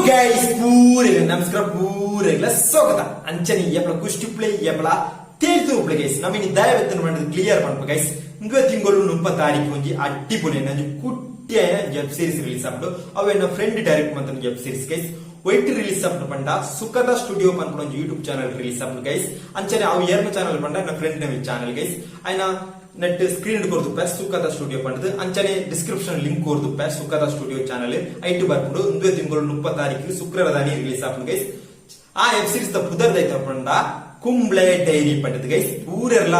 Guys, ಪೂರೆಗ್ ನಮಸ್ಕಾರ, ಪೂರೆಗ್ಲ ಸ್ವಾಗತ. ಅಂಚನೆ ಏಪಲ ಕುಷ್ಟಿ ಪ್ಲೇ ಏಪಲ ತೇಲ್ತು ಉಪ್ಲೆ ಗೈಸ್. ನಮಿನಿ ದಯವೆತ್ತನ ಪಂಡದ್ ಕ್ಲಿಯರ್ ಪನ್ಪ ಗೈಸ್. ಇಂದುವೆ ತಿಂಗಳು 30 ತಾರೀಕು ಒಂಜಿ ಅಡ್ಡಿಪೊಲಿ ಒಂಜಿ ಕುಟ್ಟಿಯ ವೆಬ್ ಸೀರೀಸ್ ರಿಲೀಸ್ ಆಪುಂಡು. ಅವು ಎನ್ನ ಫ್ರೆಂಡ್ ಡೈರೆಕ್ಟ್ ಮಂತನ ವೆಬ್ ಸೀರೀಸ್ ಗೈಸ್. ಒಯ್ಟ್ ರಿಲೀಸ್ ಆಪುಂಡು ಪಂಡ ಸುಖದ ಸ್ಟುಡಿಯೋ ಪನ್ಪುನ ಒಂಜಿ ಯೂಟ್ಯೂಬ್ ಚಾನಲ್ ರಿಲೀಸ್ ಆಪುಂಡು ಗೈಸ್. ಅಂಚನೆ ಅವು ಏರ್ನ ಚಾನಲ್ ಪಂಡ ಎನ್ನ ಫ್ರೆಂಡ್ ನ ಚಾನಲ್ ಗೈಸ್. ಆಯ್ನ ನೆಟ್ ಸ್ಕ್ರೀನ್ ಕೊರ್ದುಪ್ಪೆ ಸುಖದ ಸ್ಟುಡಿಯೋ ಪಂಡದು. ಅಂಚನೆ description link ಕೊರ್ದುಪ್ಪೆ Sukhada studio channel ಐಟ್ ಬರ್ಪುಂಡು. ಇಂದುವೆ ತಿಂಗಳು 30 ತಾರೀಕು ಶುಕ್ರವಾರ ರಿಲೀಸ್ ಆಪುಂಡು ಗೈಸ್. ಆ ವೆಬ್ ಸೀರೀಸ್ ದ ಪುದರ್ ದೈತ ಪಂಡ ಕುಂಬ್ಳೆ ಡೈರಿ ಪಂಡದು ಗೈಸ್. ಪೂರೆರ್ಲ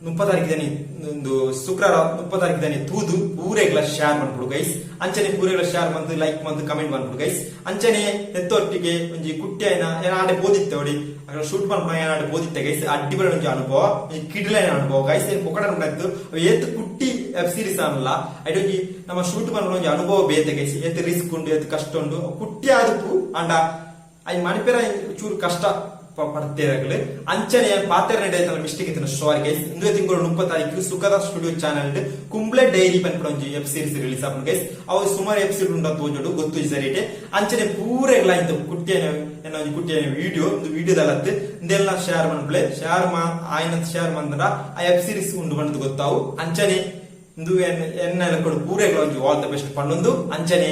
30 ತಾರೀಕು ದಾನಿ, ಒಂದು ಶುಕ್ರವಾರ 30 ತಾರೀಕು ದಾನಿ ತೂದು ಪೂರೆಗ್ಲ ಶೇರ್ ಮನ್ಪುಡು ಗೈಸ್. ಅಂಚನೆ ಪೂರೆಗ್ಲ ಶೇರ್ ಮಂತ್, ಲೈಕ್ ಮಂತ್, ಕಮೆಂಟ್ ಮನ್ಪುಡು ಗೈಸ್. ಅಂಚನೆ ನೆತ್ತೊಟ್ಟಿಗೆ ಒಂಜಿ ಕುಟ್ಟಿ ಆಯ್ನ ಏನಾಡೆ ಬೋದಿತ್ತೆ ನೋಡಿ ಅక్కడ ಶೂಟ್ ಮನ್ಪುನ ಏನಾಡೆ ಬೋದಿತ್ತೆ ಗೈಸ್. ಅಡ್ಡಿ ಒಂಜಿ ಅನುಭವ, ಕಿಡ್ಲೈನ ಅನುಭವ ಗೈಸ್. ಏನ್ ಪೊಕಡ ಉಂಡಾಯ್ತು ಏತ್ ಕುಟ್ಟಿ ವೆಬ್ ಸೀರೀಸ್ ಅಲ್ಲ ಐಟ್ ಒಂಜಿ ನಮ್ಮ ಶೂಟ್ ಮನ್ಪುನ ಒಂಜಿ ಅನುಭವ ಬೇತೆ ಗೈಸ್. ಏತ್ ರಿಸ್ಕ್ ಉಂಡು, ಏತ್ ಕಷ್ಟ ಉಂಡು. ಕುಟ್ಟಿ ಆದಪ್ಪು ಅಂಡ I ಮಣಿಪೆರ ಚೂರು ಕಷ್ಟ ಪಡ್ತೇರಗಲು. ಅಂಚನೆ ಪಾತೆರ ನಡೆಯತನ ಮಿಸ್ಟೇಕ್ ಇತ್ತಿನ ಸಾರಿ ಗೈಸ್. ಇಂದುವೆ ತಿಂಗಳು 30 ತಾರೀಕು ಸುಖದ ಸ್ಟುಡಿಯೋ ಚಾನಲ್ ಕುಂಬ್ಳೆ ಡೈರಿ ಪನ್ಪುನ ಒಂಜಿ ವೆಬ್ ಸೀರೀಸ್ ರಿಲೀಸ್ ಆಪುಂಡು ಗೈಸ್. ಅವು ಸುಮಾರು ಎಪಿಸೋಡ್ ಉಂಡ ತೋಜೋಡು ಗೊತ್ತು ಸರಿಟೆ. ಅಂಚನೆ ಪೂರೆಗ್ಲ ಇಂತ ಕುಟ್ಟಿಯನ ಎನ್ನ ಒಂಜಿ ಕುಟ್ಟಿಯನ ವಿಡಿಯೋ ಒಂದು ವಿಡಿಯೋದಲ್ಲತ್ತು ಇಂದೆಲ್ಲ ಶೇರ್ ಮನ್ಪುಲೆ. ಶೇರ್ ಮಾ ಆಯ್ನ ಶೇರ್ ಮಂದ್ರ ಆ ವೆಬ್ ಸೀರೀಸ್ ಉಂಡು ಬಂದು ಗೊತ್ತಾವು. ಅಂಚನೆ ಇಂದು ಎನ್ನ ಕೊಡು ಪೂರೆಗ್ಲ ಒಂಜಿ ಆಲ್ the best ಪಂಡೊಂದು ಅಂಚನೆ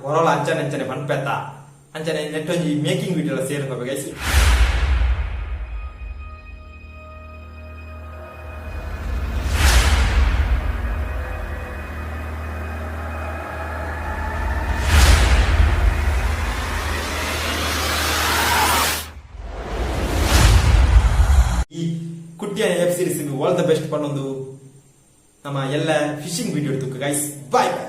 ಹೊರಲ ಅಂಚನೆ ಅಂಚನೆ ಪನ್ಪೆತ್ತ. ಅಂಚನೆ ನೆಟ್ ಒಂಜಿ ಮೇಕಿಂಗ್ ವಿಡಿಯೋ ಸೇರ್ ಗೈಸ್. ಈ ಕುಟ್ಟಿಯ web series all the best ಪನ್ನೊಂದು ನಮ್ಮ ಎಲ್ಲ fishing video guys. Bye boy.